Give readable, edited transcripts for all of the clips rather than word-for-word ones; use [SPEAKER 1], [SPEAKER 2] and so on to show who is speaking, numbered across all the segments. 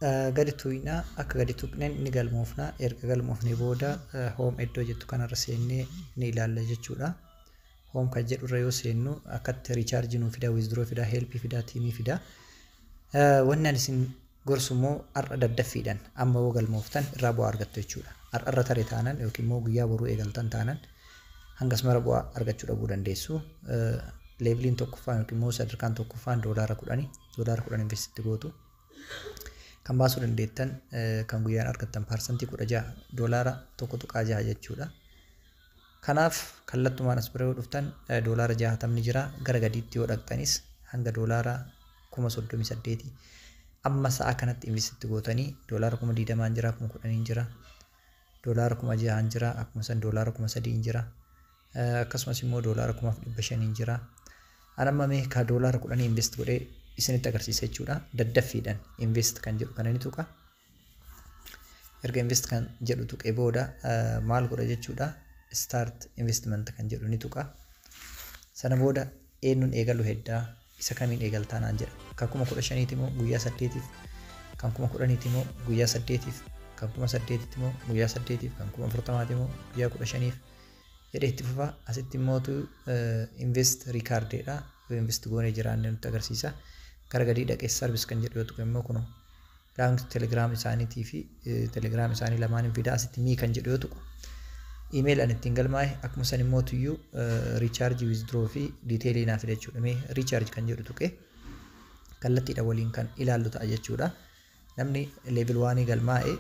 [SPEAKER 1] Gadi tuqnaa, akka gadi tuqneen ni galmoofna. Erga galmoofne booda home iddoo jettu kanarra seennee ni ilaalla jechuudha. Home kan jedhurra yoo seennu akkatti recharge nuu fida, withdraw fida, help fida, team fida. Wanni ani isin gorsu immoo har'a daddaffiidhaan amma yoo galmooftan irraa bu'aa argattu jechuudha. Har'a irra tare taanan yookiin immoo guyyaa boruu eegaltan taanan hangas mara bu'aa argachuu dhabuu dandeessu. Leveliin tokkoffaan yookiin immoo sadarkaan tokkoffaan $10, $10 invest gootu. Kan baasuu dandeettan, kan guyyaan argattan 16%, $1.6 jechuudha. Kanaaf kallattumaan as bira yoo dhuftan $60 jira. Gara gadiitti yoo dhaqxanis hanga $38,000 amma sa'a kanatti invest gootanii $20,000 jira, 10,000 jira, $6,000 jira, akkuma san $3,000 jira, akkasumas immoo $5,500 jira. An amma mee ka $10 invest godhee isinitti agarsiisa jechuudha. Daddaffiidhaan invest kan jedhu kana ni tuqa. Erga invest kan jedhu tuqee booda maal godha jechuudha? Start investment kan jedhu ni tuqa. Sana booda eenyuun eegalu heddaa, isa kamiin eegaltaa naan jedha. Kan 15,000ti immoo guyyaa 8f, kan 10,000ti immoo guyyaa 8f, kan 8,000tti immoo guyyaa 8f, kan 40,000ti immoo guyyaa 15f jedhee itti fufa. Asitti immootu invest recordeedha. Yoo invest goonee jiraanne nutti agarsiisa. Gara gadii dhaqee service kan jedhu yoo tuqe immoo kunoo link Telegram isaaniitii fi Telegram isaanii lamaaniin fida. Asitti me kan jedhu yoo tuqu email ani ittiin galmaa'e, akkuma san immoo tuyyuu recharge, withdraw fi detail naa fida jechuudha. Mee recharge kan jedhu tuqe kallattiidha waliin kan ilaallu ta'a jechuudha. Namni level 1 galmaa'e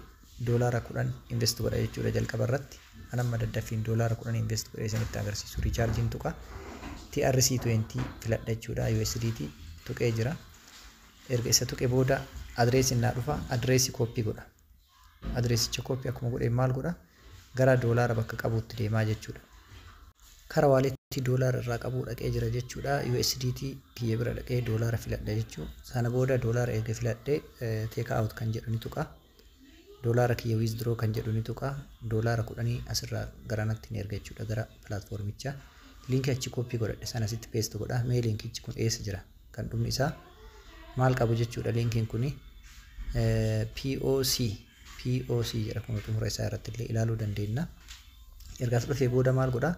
[SPEAKER 1] $10 invest godha jechuudha jalqaba irratti. An amma daddaffiin $10 invest godhee isinitti agarsiisu. Rechargeiin tuqa. TRC20 filadha jechuudha. USDT tuqee jira. Erga isa tuqe booda addressiin naa dhufa. Address copy godha. Addressicha copy akkuma godhee maal godha? Gara doolaara bakka qabuutti deemaa jechuudha. Kara wallet doolaara irraa qabuu dhaqee jira jechuudha. USDT kiyya bira dhaqee doolaara filadha jechuudha. Sana booda doolaara erga filadhee take out kan jedhu ni tuqa. Doolaara kiyya withdraw kan jedhu ni tuqa. $10 asirraa garanatti ni erga jechuudha gara platformichaa. Link achi copy godhadhe sana asitti paste godha. Mee linkichi kun eessa jira? Kan dhumni isaa maal qabu jechuudha linkiin kuni? POC POC jedha. Kun xumura isaa irratti illee ilaaluu dandeenya. Erga as dhufee booda maal godha?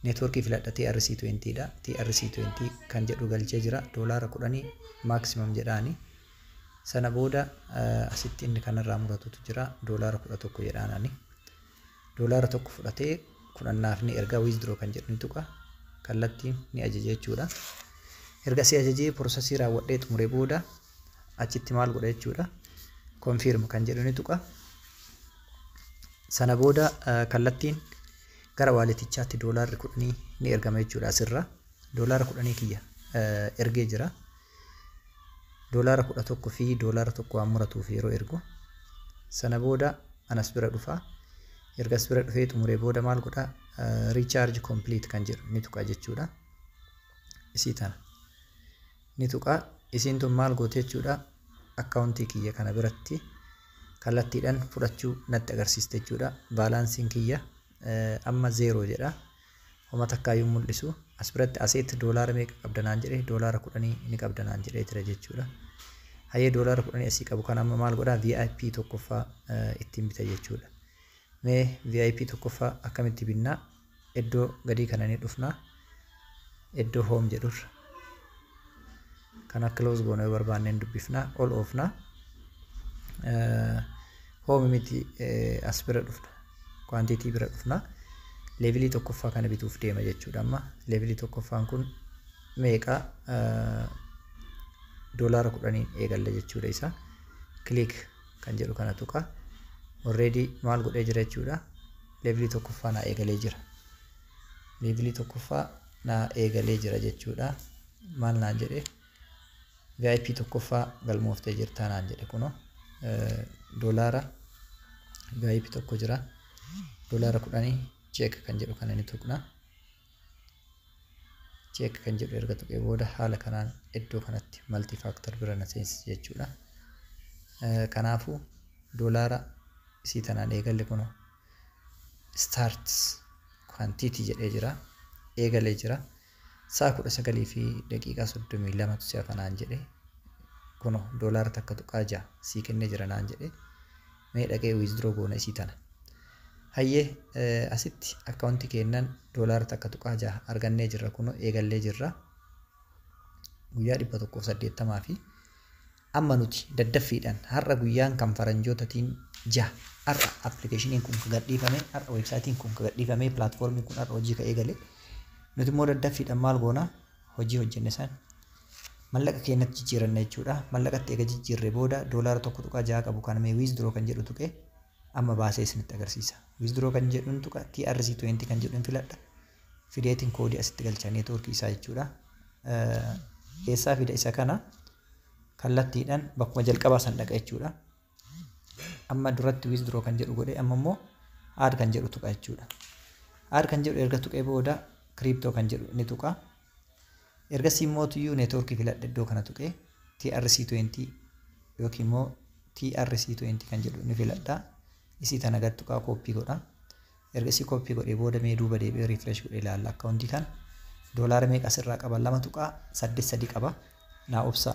[SPEAKER 1] Network filadha, TRC20 dha. TRC20 kan jedhu galchee jira. $10 maximum jedhaani. Sana booda asitti inni kanarraa muratutu jira. $11 jedhaanani. $1 fudhatee kudhannaaf ni ergaa. Withdraw kan jedhu ni tuqa. Kallattiin ni ajaja jechuudha. Erga si ajajee process raawwadhee xumuree booda achitti maal godha jechuudha? Confirm kan jedhu ni tuqa. Sana booda kallattiin gara walletichaatti $10 ni ergama jechuudha asirra. $10 kiyya ergee jira. $11 fi $1 waan muratuuf yeroo ergu. Sana booda anas bira dhufa. Ergas bira dhufee xumuree booda maal godha? Recharge complete kan jedhu ni tuqa jechuudha. Isii tana ni tuqa. Isiin tun maal goote jechuudha? Account kiyya kana biratti kallattiidhaan fudhachuu natti agarsiiste jechuudha. Balanceiin kiyya amma zero jedha. Homa takkaayyuu mul'isu. As biratti asset doolaara meeqa qabda naan jedhe, $10 ni qabda naan jedhee jira jechuudha. Hayyee, $10 asii qabu kan amma maal godhaa? VIP tokkoffaa ittiin bita jechuudha. Mee VIP tokkoffaa akkamitti binnaa? Iddoo gadii kana ni dhufnaa. Iddoo home jedhurra. Kana close goona, yoo barbaanneen dubbifnaa, ol oofnaa. Home miti, as bira dhufna. Quantity bira dhufna. Level tokkoffaa kana bituuf deema jechuudha amma. Level tokkoffaan kun meeqa? $10n eegalla jechuudha isa. Click kan jedhu kana tuqa. Already maal godhee jira jechuudha? Level tokkoffaa naa eegalee jira. Level tokkoffaa naa eegalee jira jechuudha. Maal naan jedhe? VIP tokkoffaa galmooftee jirtaa naan jedhe. Kunoo doolaara VIP tokko jira. $10 check kan jedhu kana ni tuqna. Check kan jedhu erga tuqee booda haala kanaan iddoo kanatti multi factor bira na seensisa jechuudha. Kanaafuu doolaara isii tanaan eegalle. Kunoo start quantity jedhee jira. Eegalee jira. Sa'a 19:32tu si hafa naan jedhe. Kunoo doolaara 1.6 sii kennee jira naan jedhe. Mee dhaqee withdraw goona isii tana. Hayyee, asitti akkaawuntii kennan doolaara 1.6 argannee jirra, kunoo eegallee jirra. Guyyaa 180 fi amma nuti daddaffiidhaan har'a guyyaan kan faranjootaatiin 6, har'a appilikeeshiniin kun kan gadhiifame, har'a weebsaayitiin kun kan gadhiifame, pilaatfoormiin kun har'a hojii kan eegale. Nuti immoo daddaffiidhaan maal goona? Hojii hojjenne san mallaqa keenyatti jijjiiranna jechuudha. Mallaqatti eega jijjiirre booda doolaara 1.6 qabu kana mee withdraw kan jedhu tuqee amma baasee isinitti agarsiisa. Withdraw kan jedhuun tuqa, TRC20 kan jedhuun filadha. Fideetiin koodii asitti galcha, neetwoorkii isaa jechuudha. Eessaa fida isa kana? Kallattiidhaan bakkuma jalqabaa san dhaqa jechuudha. Amma duratti withdraw kan jedhu godhe, amma immoo add kan jedhu tuqa jechuudha. Add kan jedhu erga tuqee booda crypto kan jedhu ni tuqa. Ergasii immoo tuyyuu neetwoorkii filadha, iddoo kana tuqee TRC20 yookiin immoo TRC20 kan jedhu ni filadha. Isii tana gad tuqaa copy godha. Ergasii copy godhee booda mee duuba deebi'ee refresh godhee ilaalla akkaawuntii kana. Doolaara meeqa asirraa qaba? 2.83 qaba. Naa obsa,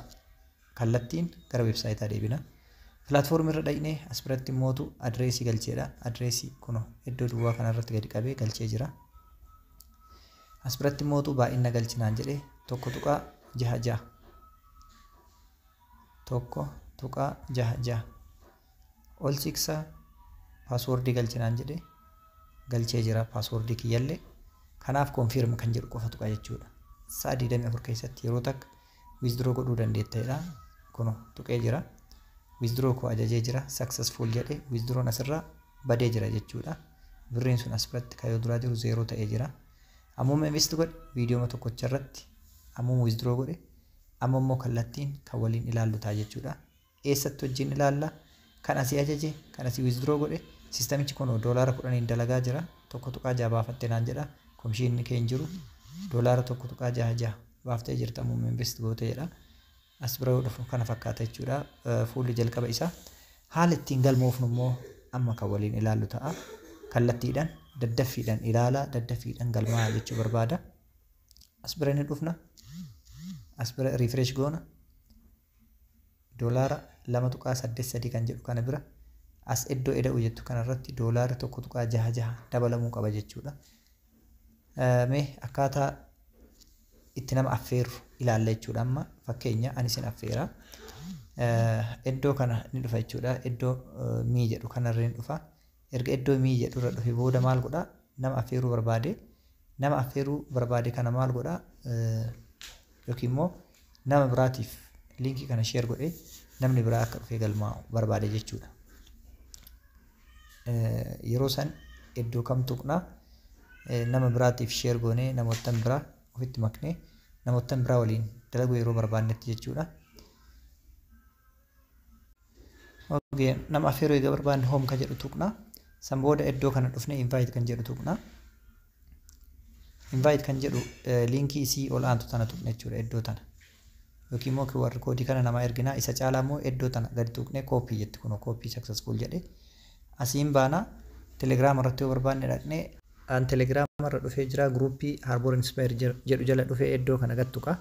[SPEAKER 1] kallattiin gara weebsaayitaa deebina. Pilaatfoormii irra dhaqnee as biratti immootu adireesii galcheedha. Adireesii kunoo iddoo duwwaa kanarratti gadi qabee galchee jira. As biratti immootu baay'ina galchinaan jedhee 1.66, 1.66 ol siqsa. Paaswoordii galchinaan jedhee galchee jira paaswoordii kiyyallee. Kanaaf confirm kan jedhu qofa tuqa jechuudha. Sa'a 24 keessatti yeroo takka withdraw godhuu dandeettedha. Kunoo tuqee jira. Withdraw koo ajajee jira. Successful jedhe, withdrawn asirraa badee jira jechuudha. Birriin sun as biratti kan yoo duraa jiru zeeroo ta'ee jira. Ammuma invest godhe, viidiyooma tokkocha irratti ammuma withdraw godhe, amma immoo kallattiin kan waliin ilaallu ta'a jechuudha. Eessatti wajjin ilaalla? Kan asii ajaje, kan asii withdraw godhe, siistamichi kun doolaara 10n dalagaa jira. 1.6 baafatte naan jedha. Komishiinni kee hin jiru. Doolaara 1.66 baaftee jirta, ammuma invest goote jedha. As bira yoo dhufu kana fakkaata jechuudha. Fuulli jalqaba isaa. Haala ittiin galmoofnu immoo amma kan waliin ilaallu ta'a. Kallattiidhaan daddaffiidhaan ilaalaa, daddaffiidhaan galmaa jechuu barbaada. As bira ni dhufna. As bira refresh goona. Doolaara 2.83 kan jedhu kana bira as iddoo eda'u jettu kanarratti doolaara 1.66 dabalamuu qaba jechuudha. Mee akkaataa itti nama affeerru ilaalla jechuudha. Amma fakkeenya ani isin affeera. Iddoo kana ni dhufa jechuudha. Iddoo me jedhu kanarra ni dhufa. Erga iddoo me jedhu irra dhufe booda maal godhaa? Nama affeeruu barbaade. Nama affeeruu barbaade kana maal godhaa? Yookiin immoo nama biraatiif liinkii kana share godhee namni biraa akka dhufee galmaa'u barbaade jechuudha. Yeroo san iddoo kam tuqnaa? Nama biraatiif share goonee namoottan biraa ofitti maknee namoottan biraa waliin dalaguu yeroo barbaannetti jechuudha. Okay, nama affeeruu egaa barbaanne home kan jedhu tuqna. San booda iddoo kana dhufnee invite kan jedhu tuqna. Invite kan jedhu liinkii isii ol aantu tana tuqna jechuudha, iddoo tana. Yookiin immoo QR koodii kana namaa erginaa, isa caalaa immoo iddoo tana gadi tuqnee copy jetti, kunoo copy successful jedhe. Asiin baana, Telegiraama irratti yoo barbaanne dhaqnee an Telegiraama irra dhufee jira, guruppii Harbor Inspire jedhu jala dhufee iddoo kana gad tuqa.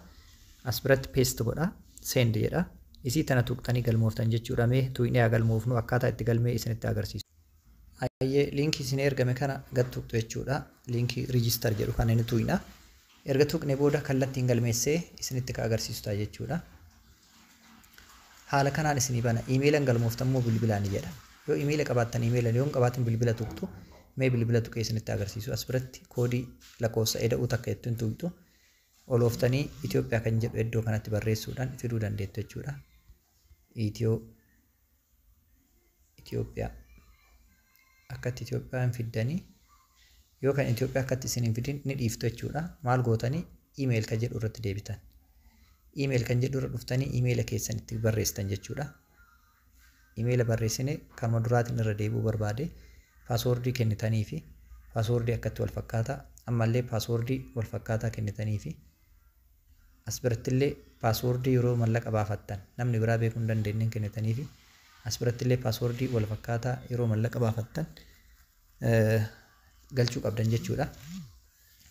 [SPEAKER 1] As biratti paste godha. Send jedha. Isii tana tuqxanii galmooftan jechuudha. Mee tuqnee haa galmoofnu, akkaataa itti galmee isinitti agarsiisu. Ayyee, liinkii isin ergame kana gad tuqxu jechuudha. Liinkii register jedhu kana ni tuqna. Erga tuqne booda kallattiin galmeessee isinitti ka agarsiisu ta'a jechuudha. Haala kanaan isinii bana. Iimeelan galmooftan moo bilbilaan jedha. Yoo iimeela qabaattan iimeela, yoo hin qabaatin bilbila tuqxu. Mee bilbila tuqee isinitti agarsiisu. As biratti koodii lakkoofsa eda'uu takka jettuun tuqxu. Olooftanii Itoophiyaa kan jedhu iddoo kanatti barreessuudhaan fiduu dandeettu jechuudha. Itoophiyaa. Akkatti Itoophiyaa hin fiddanii, yoo kan Itoophiyaa akkatti isin hin fidin ni dhiiftu jechuudha. Maal gootanii? Email kan jedhu irratti deebitan. Email kan jedhu irra dhuftanii iimeela keessan itti barreessitan jechuudha. Iimeela barreessine, kanuma duraatiin irra deebi'uu barbaade, paaswoordii kennitanii fi paaswoordii akkatti wal fakkaataa, ammallee paaswoordii wal fakkaataa kennitanii fi as birattillee paaswoordii yeroo mallaqa baafattan namni biraa beekuu hin dandeenye kennitanii fi as birattillee paaswoordii wal fakkaataa yeroo mallaqa baafattan galchuu qabdan jechuudha.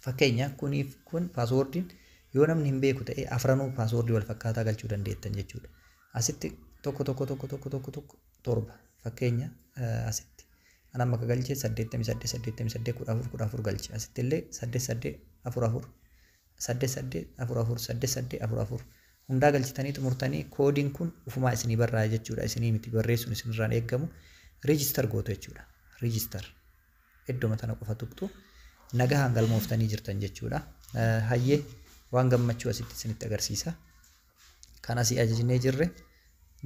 [SPEAKER 1] Fakkeenya kuniif kun paaswoordiin yoo namni hin beeku ta'e afranuu paaswoordii wal fakkaataa galchuu dandeettan jechuudha. Asitti 1 1 1 1 1 1 7 fakkeenya asitti. An amma akka galchee 88 88 14 14 galche. Asitti illee 8 8 4 4 8 8 4 4 8 8 4 4 hundaa galchitanii xumurtanii koodiin kun ufumaa isinii barraa'a jechuudha. Isinii miti barreessuun isinirraan eeggamu. Register gootu jechuudha. Register. Iddoo tana qofa tuqxu nagahaan galmooftanii jirtan jechuudha. Hayyee, waan gammachuu asitti isinitti agarsiisa. Kan asii ajajnee jirre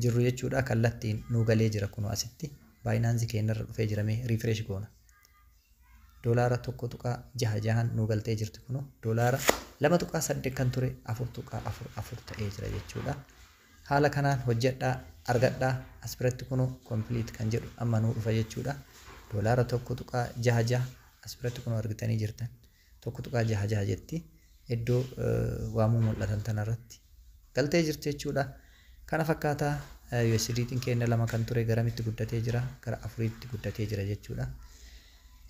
[SPEAKER 1] jirru jechuudha. Kallattiin nuu galee jira kunoo asitti. Binance keenyarra dhufee jiramee refresh goona. $1.66n nuu galtee jirti kunoo $2.8 kan ture 4.44 ta'ee jira jechuudha. Haala kanaan hojjedhaa, argadhaa. As biratti kunoo complete kan jedhu amma nuu dhufa jechuudha. $1.66 as biratti kunoo argitanii jirtan. 1.66 jetti. Iddoo waamuu mul'atan tanarratti galtee jirti jechuudha. Kana fakkaataa USDtiin keenya 2 kan ture garamitti guddatee jira? Gara 4tti guddatee jira jechuudha.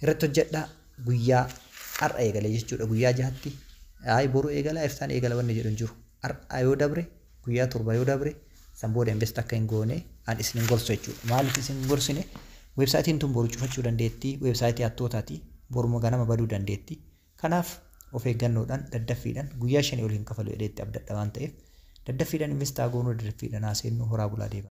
[SPEAKER 1] Irratti hojjedhaa, guyyaa har'a eegale jechuudha. Guyyaa 6tti ayi boru eegala, iftaan eegala wanni jedhu hin jiru. Har'a yoo dabre, guyyaa 7 yoo dabre, san booda invest akka hin goone an isin hin gorsu jechuudha. Maaliif isin hin gorsine? Weebsaayitiin tun boru cufachuu dandeetti. Weebsaayitii hattootaati. Boruma ganama baduu dandeetti. Kanaaf of eeggannoodhaan daddaffiidhaan guyyaa 5 ol hin kafalu jedhee itti abdadha waan ta'eef daddaffiidhaan invest haa goonuu, daddaffiidhaan haa seennu, horaa bulaa deema.